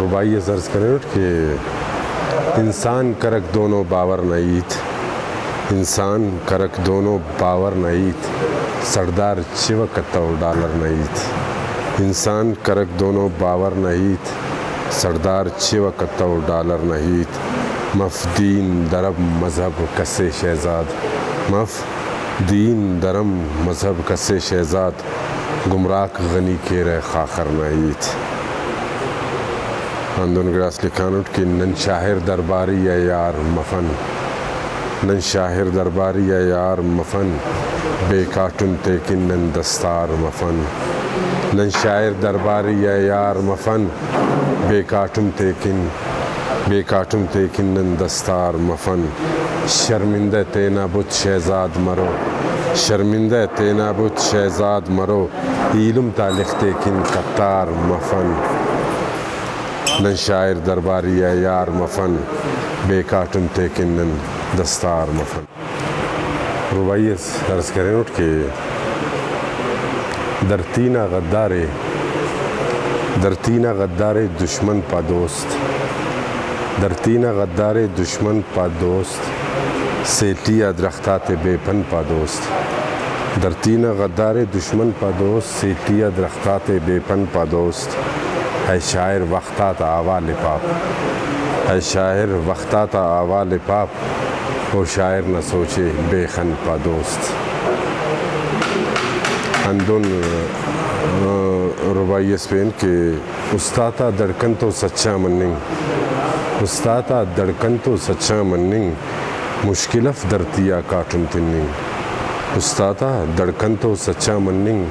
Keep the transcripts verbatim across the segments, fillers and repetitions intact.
رباعی اس عرض کرینٹ کہ انسان کرک دونو باور نا ہیت، انسان کرک دونو باور نا ہیت، سڑدار چوہ کتو ڈالر نا ہیت۔ انسان کرک دونو باور نا ہیت، سڑدار چوہ کتو ڈالر نا ہیت۔ مف دین، دھرم، مذہب کسے شہزاد، مف دین، دھرم، مذہب کسے شہزاد، گمراک غنی کیرہ خاخر نا ہیت۔ ہندن گڑاس لکھانٹ کہ نن شاعر درباری آ یار مفن، نن شاعر درباری آ یار مفن، بے کاٹم تیکن نن دستار مفن۔ نن شاعر درباری آ یار مفن، بے کاٹم تیکن، بے کاٹم تیکن نن دستار مفن۔ شرمندہ تینا بت شہزاد مرو، شرمندہ تینا بت شہزاد مرو، ایلم تا لخ تیکن قطار مفن۔ نن شاعر درباری آ یار مفن، بے کاٹم تیکن نن دستار مفن۔ رباعی اس عرض کرینٹ کہ دھرتی نا غدارے، دھرتی نا غدارے دشمن پا دوست، دھرتی نا غدارے دشمن پا دوست، سیٹی آ درخت آتے بے پن پا دوست۔ دھرتی نا غدارے دشمن پا دوست، سیٹی آ درخت آتے بے پن پا دوست۔ اے شاعر وخت آتا حوال ءِ پاپ، اے شاعر وخت آتا حوال ءِ پاپ، او شاعر نا سوچ ءِ بے خن پا دوست۔ ہندن، آ، رباعی اس پین کہ استاد آ دھڑکن تو سچا مننگ، استاد آ دھڑکن تو سچا مننگ، مشکل اف دھرتی آ کاٹم تننگ۔ استاد آ دھڑکن تو سچا مننگ،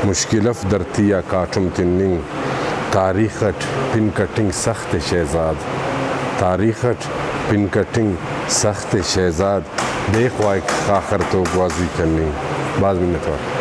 مشکل اف دھرتی آ کاٹم تننگ۔ تاریخ اٹ پن کٹنگ سخت ءِ شہزاد، تاریخ اٹ پن کٹنگ سخت ءِ شہزاد، دے خواہک خاخر تو گوازی کننگ۔ بھاز منت وار۔